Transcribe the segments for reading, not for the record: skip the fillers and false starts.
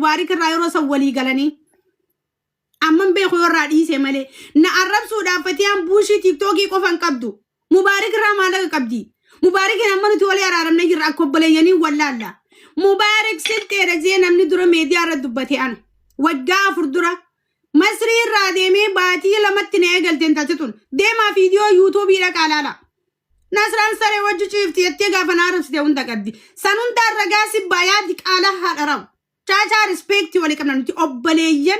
Mubaarik irraa yeroo san walii galanii. Amman beeku yoo irraa dhiise malee. Na arrabsuudhaaf Fatiyaan buushii tiiktookii qofa hin qabdu. Mubaarik irraa maallaqa qabdi. Mubaarikiin amma nuti walii araaramnee jirra akka obboleeyyanii wallaalla. Mubaarik silxeedha jee namni dura meediyaa irra dubbate ana. Waggaa 4 dura Masrii irraa deemee baatii lamatti na eegalte intalti tun. Deemaa viidiyoo yuutuubii dhaqaa laala. Nasraan saree wajji ciifti jettee gaafa na arrabsite hunda qabdi. San hundaan ragaa si baayaa diqaalaa haadha rabu. Chaachaa rispeektii walii qabna nuti obboleeyyan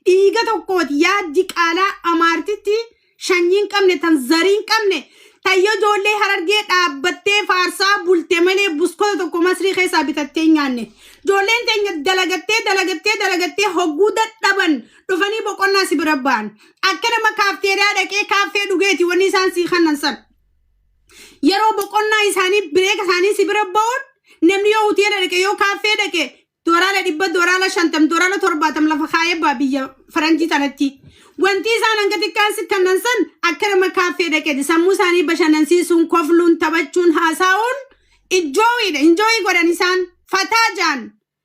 dhiiga tokkooti yaa diqaalaa amaartitti shanyii hin qabne tan zarii hin qabne tayyo ijoollee harargee dhaabbattee faarsaa bulte malee buskota tokko masrii keessaa bitattee hin nyaanne. Ijoolleen teenya dalagattee dalagattee dalagattee hogguu dadhaban dhufanii boqonnaa si bira ba'an. Akka nama kaafteeriyaa dhaqee kaaffee dhugeeti wanni isaan sii kannan san. Yeroo boqonnaa isaanii bireeka isaanii si bira ba'uun namni yoo hoteela dhaqe yoo kaaffee dhaqe Doolaara 100, doolaara 50, doolaara 70 lafa kaayee ba'a biyya faranjii tanatti. Wanti isaan hanga xiqqaan si kannan san akka nama kaaffee dhaqeeti. Sammuu isaanii bashannansiisuun, kofluun, taphachuun, haasa'uun ijjoowiidha. Injooyii godhan isaan fataa jaan.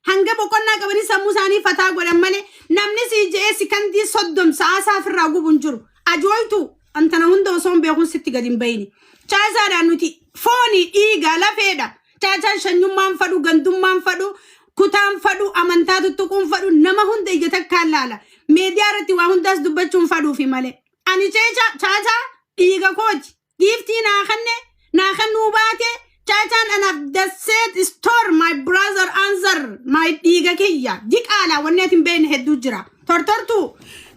Hanga boqonnaa qabanii sammuu isaanii fataa godhan malee namni sii je'ee sikandii 30 sa'aa isaa ofirraa gubu hin jiru. Ajooytu antana hunda osoo hin beekuun sitti gadi hin bayini. Caasaadhaan nuti fooni dhiiga lafeedha. Caacaan shanyummaan fadhu, gandummaan fadhu, kutaan fadhu, amantaa tuttuquun fadhu, nama hunda ija takkaan laala. Meediyaa irratti waa hundaas dubbachuun fadhuufi malee. Ani ceeca caacaa dhiiga kooti. Giiftii naa kenne, naa kennuu baate, caacaan anaaf the set store my brother answer my dhiiga kiyya. Diqaalaa wanni ati hin beekne hedduu jira. Tortortuu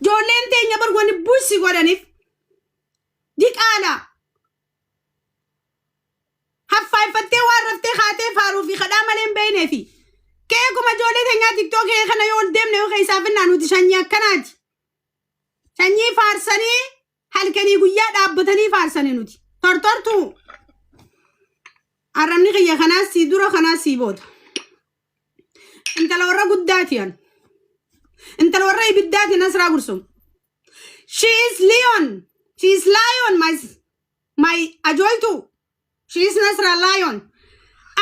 ijoolleen teenya bar wanni busi godhaniif diqaalaa. Haffaayifattee waan raftee kaatee faaruu fi kadhaa malee hin beeknee fi keekuma ijoollee teenyaa tiktookii kana yoo ol deemne yoo keessaa finnaa nuti sanyii akkanaati. Sanyii faarsanii halkanii guyyaa dhaabbatanii faarsanii nuti. Tortortuu arrabni kiyya kanaas sii dura kanaas sii booda. Intala warra guddaati an. Intala warra ibiddaati Nasraa Gursum. She is Leon. She is lion my My ajooltu she is Nasra Lion.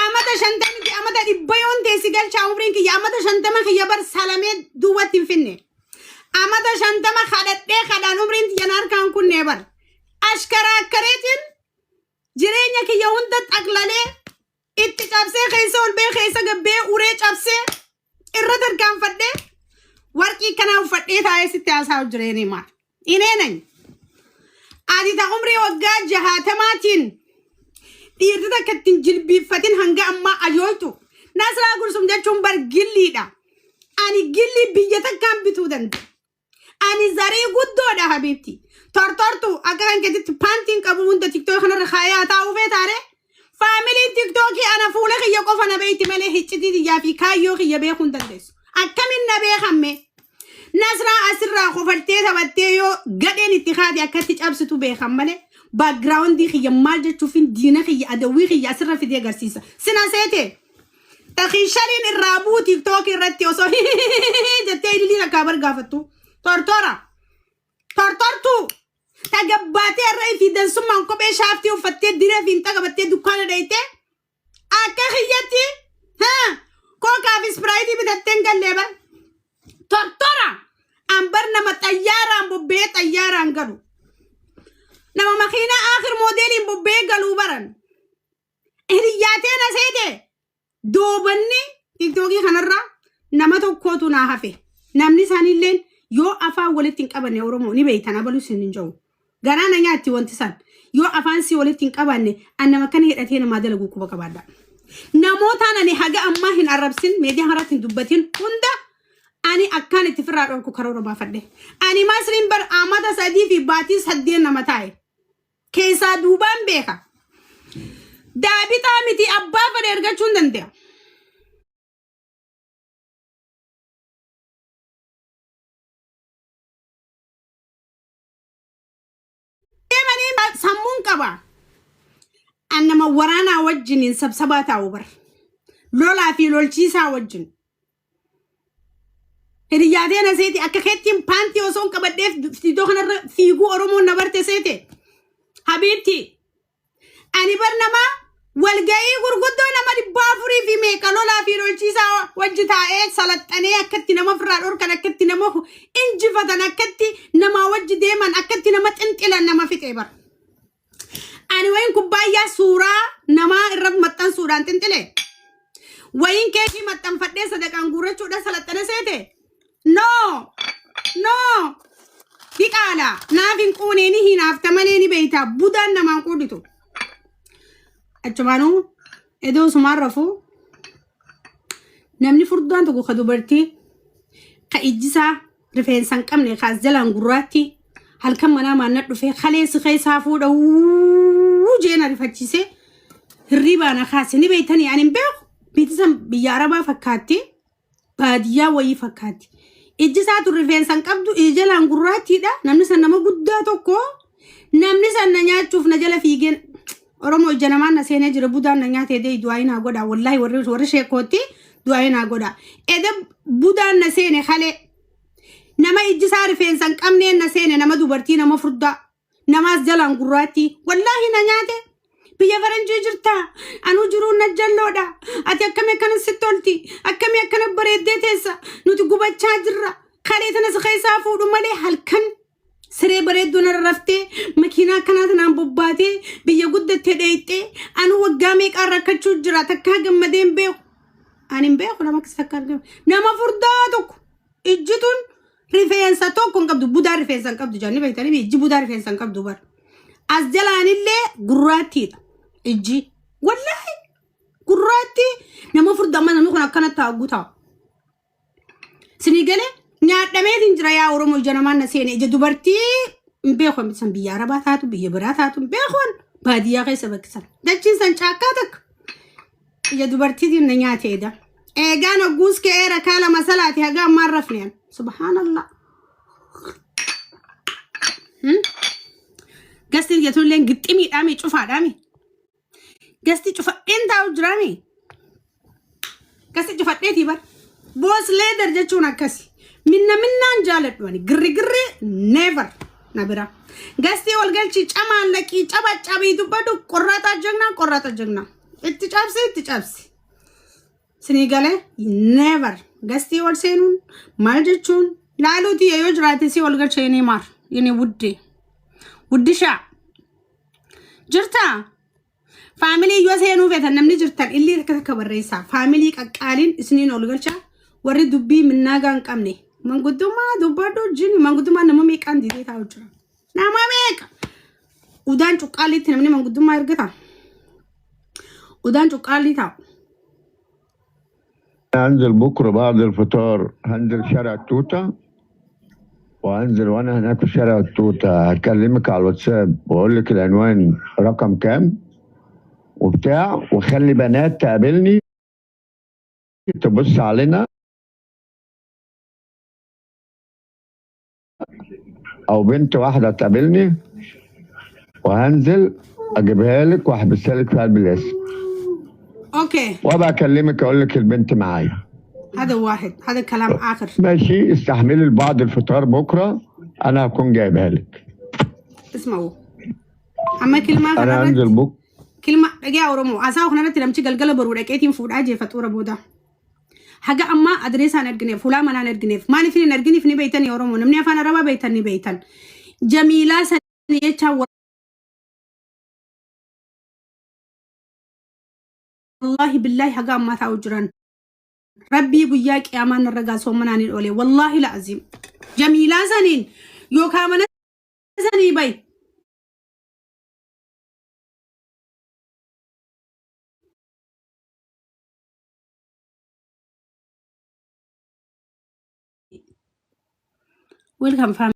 Amata shantamiti amata dhibba yoon teessi galchaa umriin kiyya amata 50 kiyya bar salamee duwwatti hin finne. Amata 50 kadhadhee kadhaan umriin tiyya na harkaan kunnee bar. Ashkaraakkareetiin jireenya kiyya hunda xaqlalee itti cabsee keessa ol bee keessa gabbee uree cabsee irra tarkaanfadhee warqii kanaa uffadhee taa'ee sitti haasa'u jireenii maal. Ineenany. Ati ta umrii waggaa jahaatamaatiin dhiirti takka ittiin jilbiiffatin hanga ammaa ajooltu. Nasraa Gursum jechuun bar gilliidha. Ani gillii biyya takkaan bituu danda'a. Ani zarii guddoodha habiibti. Tortortu akka kan keetitti paantiin qabu hunda tiktookii kanarra kaayaa taa'uu feetaare. Faamiliin tiktookii ana fuula kiyya qofa na beekti malee hiccitii tiyyaa fi kaayyoo kiyya beekuu hin dandeessu. Akkamiin na beekamme? Nasraa asirraa kofaltee taphattee yoo gadheen itti kaate akkatti cabsitu beekan malee baakgiraawundii kiyya maal jechuufin diina kiyya adawwii kiyya asirra fidee agarsiisa. Sina seete takiishaliin irraa buu tiktookii irratti osoo jettee ililii takkaa bargaafattu. Tortora tortortuu tagabbaatee irra fi dansummaan kophee shaaftii uffattee diree fiinxa qabattee dukkaana dhayitee akka kiyyatti haa kookaa fi ispiraayitii bitattee hin gallee bar tortora an bar nama xayyaaraan bobba'ee xayyaaraan galu nama makiinaa aakhir moodeeliin bobba'ee galuu baran hiriyyaatee na seete Doobanni tiktookii kanarraa nama tokkootu naa hafe. Namni isaaniilleen yoo afaan walitti hin qabanne Oromoo ni beektan abaluu isin hin jiru. Garaa na nyaatti wanti san. Yoo afaan si walitti hin qabanne an nama kana hidhatee namaa dalagu quba qabaadha. Namootaan ani haga ammaa hin arrabsin miidiyaa irratti hin dubbatin hunda ani akkaan itti firraa dhorku karoora baafadhe. Ani masriin bar amata 3 fi baatii 8 nama taa'e. Keessaa duubaan beeka. Daabixaa miti abbaa fedhe ergachuu hin danda'a. Deemanii sammuun qaba. An nama waraanaa wajjiniin sabsabaa taa'u bar. Lolaa fi lolchiisaa wajjin. Hiriyyaa teena seeti akka keettiin paantii osoo hin qabadheef iddoo kanarra fiiguu Oromoon na barte seete. Habiibti ani bar nama Walga'ii gurguddoo nama 400 fi meeqa lolaa fi lolchiisaa wajji taa'ee salaxxanee akkatti nama ofirraa dhorkan, akkatti nama injifatan, akkatti namaa wajji deeman, akkatti nama xinxilan nama fixee bara. Ani wayin kubbaayyaa suuraa namaa irra maxxansuudhaan xinxile. Wayin keekii maxxanfadhee sadaqaan guurrachuudhaan salaxxane seete. No! No! Diqaala naaf hin quunee ni hinaafta malee ni beeyta budaan namaan quudhitu. Achumaanuu edoo sumaan rafuu namni furdaan tokko ka dubartii ka ijjisaa rifeensa hin qabne ka as jalaan gurraatti halkan manaa maanna dhufee kaleessi keessaa fuudha wuu jeena rifachiisee hirriibaa na kaase. Ni beeytanii, ani hin beeku, biyyi san biyya arabaa fakkaatti, baadiyyaa wayii fakkaatti. Ijji isaa tun rifeensa hin qabdu, ija jalaan gurraattiidha. Namni san nama guddaa tokko. Namni san na nyaachuuf na jala fiigeen Oromoo ija namaan na seenee jira. Budaan na nyaatee dee du'aa naa godha. Wallaahi warri sheekootti du'aa naa godha. Eda budaan na seene kalee nama ijji isaa rifeensa hin qabneen na seene, nama dubartii, nama furdaa, namaas jalaan gurraattii, wallaahi na nyaate. Biyya faranjii jirta, anuu jiruun na jalloodha, ati akkamii akkana sitti tolti, akkamii akkana bareeddee teessa, nuti gubachaa jirra. Kalee tana si keessaa fuudhu malee halkan siree bareedduu narra raftee, makiinaa akkanaa tanaan bobbaatee, biyya guddattee dheeyxee, anuu waggaa meeqaan rakkachuu jira, takkaa gammadee hin beeku. Ani hin beeku nama akkas takka argame. Nama furdaa tokko ijji tun rifeensa tokko hin qabdu, budaa rifeensa hin qabdu jedhanii beektanii, ijji budaa rifeensa hin qabdu bara. As jalaanillee gurraattiidha ijji. Wallaahi gurraattii nama furdaa amma namni kun akkana taa'u taa'u. Sinii galee nyaadhameetiin jira yaa Oromoo, ija namaan na seene, ija dubartii hin beeku, san biyya Arabaa taatu, biyya biraa taatu hin beekuun, baadiyyaa keessa bakkisan. Dachiin san caakkaa takka. Ija dubartiitiin na nyaate eda. Eegaan hogguus ka'ee rakaa lama salaati haga ammaan rafne. Subhaanallah. Gastiin jetullee gixximiidhaami, cufaadhaami. Gasti cufadheen taa'u jiraami. Gasti cufadheetii bar. Boss leader jechuun akkasi. Minna minnaan jaaladhu ani. Girri girri never na bira. Gastii ol galchi, camaan laqii, caba cabii dubbadhu, qorraaxaa jegnaa, qorraaxa jegnaa. Itti cabsi, itti cabsi. Sinii galee never gastii ol seenuun maal jechuun laaluuti yoo jiraate si ol galcha yene maar yene wuddee wuddishaa jirtaa. Family yoo seenuu feetan, namni jirtan illee takka takka barreessaa. Family qaqqaaliin isiniin ol galcha. Warri dubbii minnaagaa hin qabne. Manguddummaa dubbadhu jini, manguddummaa nama meeqaan didee taa'u jira. Nama meeqa? Udaan cuqqaaliitti namni manguddummaa ergata. Udaan cuqqaalii taa'u. هنزل بكرة بعد الفطار، هنزل شارع التوتة وهنزل، وانا هناك في شارع التوتة هكلمك على الواتساب واقول لك العنوان رقم كام وبتاع، وخلي بنات تقابلني تبص علينا او بنت واحدة تقابلني، وهنزل اجيبها لك واحبسها لك في قلب الاسم. Okay. وابقى اكلمك اقول لك البنت معايا. هذا واحد، هذا كلام آخر. ماشي، استحملي لبعد الفطار بكره، انا هكون جايبها لك. اسمعوا. Amma kilmaa انا kanarratti هنزل بكره. Kilma dhagaa Oromoo haasaa kanarratti namchi galgala boruu dhaqeetiin fuudhaa jeeffaxuura booda. Haga ammaa adreesaan ergineef, fuulaa manaan ergineef, maaliif hin erginiif ni beeytanii Oromoo, namni afaan Arabaa beeytan ni beeytan. Jamiilaa sanii jecha, wallaahi billaahi haga ammaa taa'u jiran. Rabbii guyyaa qiyaamaan narra gaa soommanaan hin oole, wallaahi la'aziim. Jamiilaa saniin yookaan mana sanii bayi. Welcome family.